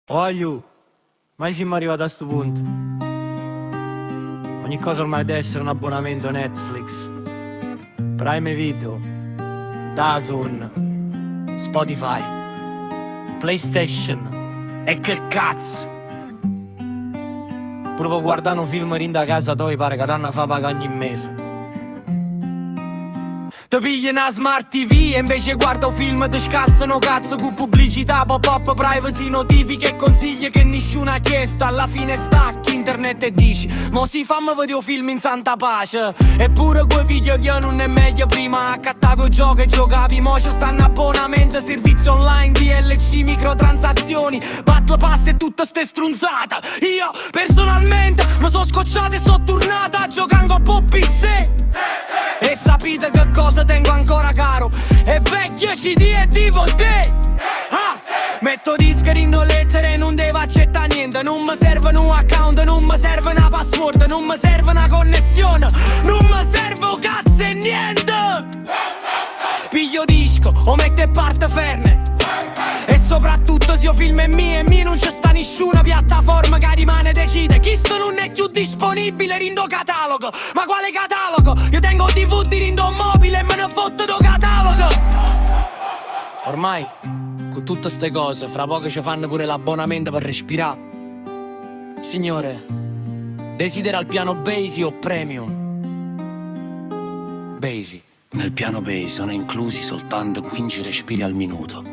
Guagliù, ma simmo arrivati a stu punto? Ogni cosa ormai deve essere un abbonamento Netflix, Prime Video, DAZN, Spotify, PlayStation e che cazzo! Pure pe guardà nu film dint' 'a casa toja pare ca t'hanna fa pagà ogni mese. Te pigli na smart TV e invece 'e guarda 'o film te scassano 'o cazzo cu pubblicità, pop-up, privacy, notifiche e consigli che nisciuno ha chiesto. Alla fine stacchi internet e dici: Mo sì famme vedè 'o film in santa pace. Eppure cu 'e video nun è meglio prima accattavi 'o gioco e giocavi mo ci stanno abbonamento, servizi online, DLC, microtransazioni, Battle Pass e tutte ste strunzate. Io personalmente mi sono scocciato e sono tornata a giocare 'ncopp 'o PC. E sapite che cosa tengo ancora caro? E vecchie CD e DVD! Ah! Metto disco dint' 'o lettore e nun devo accettare niente Non mi serve un account, non mi serve una password Non mi serve una connessione Non mi serve un cazzo e niente Piglio disco, o metto e parte ferme E soprattutto se 'o film è mio e mio non c'è sta nessuna piattaforma che rimane decide Chisto nun è più disponibile dint' 'o catalogo Ma quale catalogo? Io tengo il DVD dint' 'o mobile e me ne fotto do catalogo Ormai, con tutte queste cose, fra poco ci fanno pure l'abbonamento per respirare. Signore, desidera il piano Basic o Premium? Basic. Nel piano Basic sono inclusi soltanto 15 respiri al minuto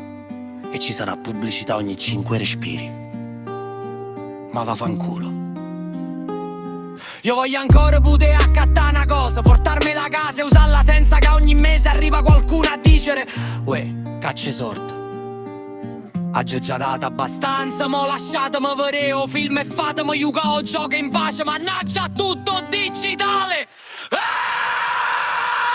e ci sarà pubblicità ogni 5 respiri. Ma vaffanculo. Io voglio ancora poter accattare una cosa, portarmela a casa e usarla senza che ogni mese arriva qualcuno a dicere Uè, caccia 'e sorde. Aggio già dato abbastanza, mo lasciatemi vedere 'o film e fatemi giocare 'o gioco in pace, mannaggia tutto digitale!